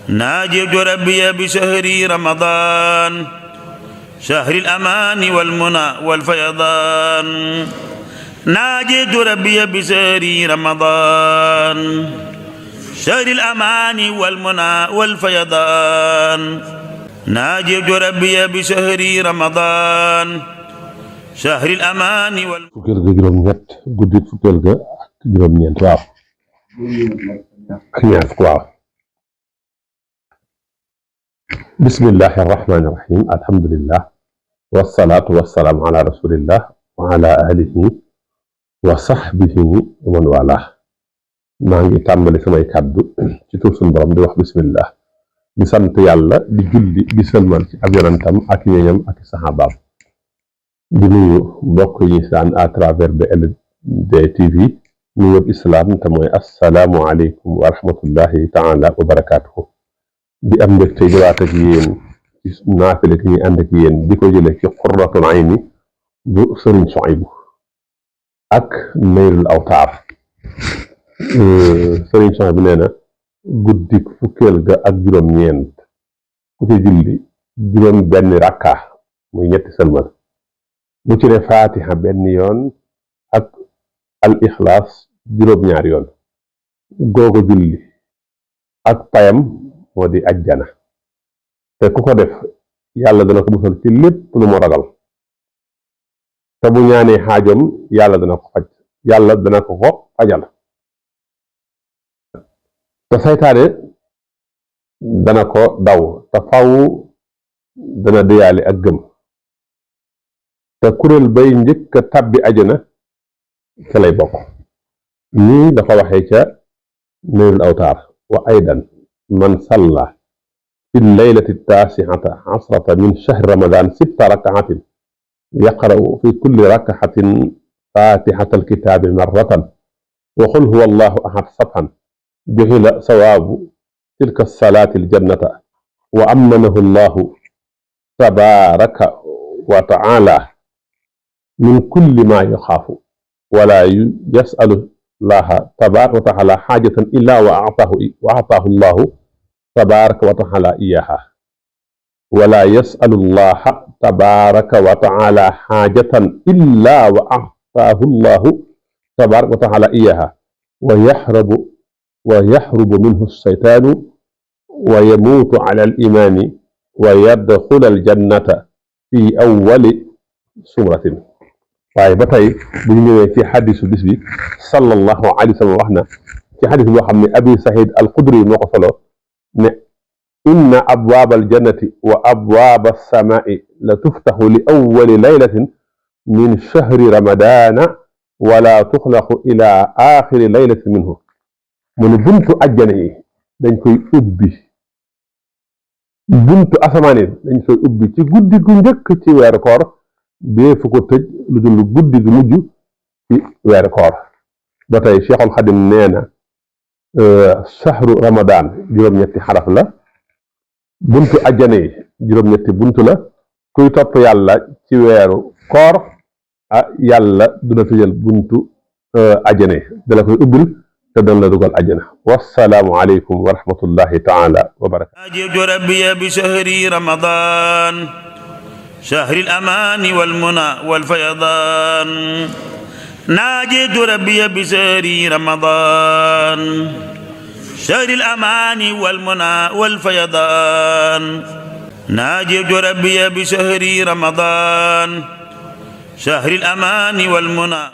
ناجيت ربي بشهر رمضان شهر الأمان والمنى والفيضان ناجيت ربي بشهر رمضان شهر الأمان والمنى والفيضان ناجيت ربي بشهر رمضان شهر الأمان fukkeel ga juróom-ñett guddi fukkeel ga ak juróom-ñeent waaw ak ñaar fukk waaw bismillahi arrahmani irrahim alhamdulillah wasalaatu wasalaamu ala rasulillah wa ala alihi wa sahbihi wa man wala maa ngi tàmbali samay kàddu ci tur suñu borom di wax bismillah di sant yàlla di julli di sëlmal ci ab yonentam ak ñeñam ak saxaabaam di nuyu mbokk yi saan à travers BLD TV nuyu islam te mooy assalaamu aleykum wa rahmatullahi taala wa barakaatuhu di am mbégte ñëwaat ak yéen ci naafile ki ñuy ànd ak yéen di ko jële ci Qurratul Ayni bu Sëriñ Suhaybu ak Naylul Awtaar Sëriñ Suhaybu nee na guddi fukkeel ga ak juróom-ñeent ku ci julli juróom benn rakka muy ñetti sëlmal mu ci ne Fatiha benn yoon ak al ixlaas juróom-ñaari yoon googu julli ak payam moo di ajjana te ku ko def yàlla dana ko musal ci lépp lu mu ragal te bu ñaanee xaajom yàlla dana ko faj yàlla dana ko fajal te saytaane dana ko daw te faw dana déyaale ak gëm te kuréel bay njëkk a tàbbi ajana ca lay bokk nii dafa waxee ca Naylul Awtaar wa aydan man salla fi laylati taasixata asrata min shahri ramadan sitta rakaatin yaqra'u fi kulli rakaxatin fatixata alkitaabi marratan wa qul huwa allahu ahad sabhan juxila sawaabu tilka salaati aljannata wa amanahu allahu tabaraka wa taala min kulli ma yaxaafu wala yasalu llaha tabaraka wa taala xaajatan illa wa ataahu llahu tabaraka wa taala iyaha wala yasalu llaha tabaraka wa taala xaajatan illa wa ataahu llahu tabaraka wa taala iyaha wa yaxrubu minhu seytaanu wa yamuutu ala alimaani wa yadxula aljannata fi awwali sumratin waaye ba tey bu ñu ñëwee ci xadisu bis bi sallallahu alayhi wa sallam wax na ci xadis boo xam ne abi Saïd al-Xudri moo ko solo ne inna abwaaba aljannati wa abwaaba alsamaai la tuftaxu li awwali laylatin min shahri ramadana wala tuxlaqu ila axiri laylatin minhu mu ne buntu ajjana yi dañ koy ubbi buntu asamaan yi dañ koy ubbi ci guddi gu njëkk ci weeru koor dee fu ko tëj lu dul guddi gu mujj ci weeru koor ba tey Cheikhul Xadim nee na shahru ramadan juróom-ñetti xaraf la buntu ajjana yi juróom-ñetti buntu la kuy topp yàlla ci weeru koor yàlla duna tëjal buntu ajjana yi dala koy ubbil te dana la dugal ajjana wassalaamu aleykum wa rahmatullahi taala wa barakatu ناجيت ربي بشهر رمضان شهر الأمان والمنى والفيضان ناجيت ربي بشهر رمضان شهر الأمان والمنى والفيضان ناجيت ربي بشهر رمضان شهر الأمان والمنى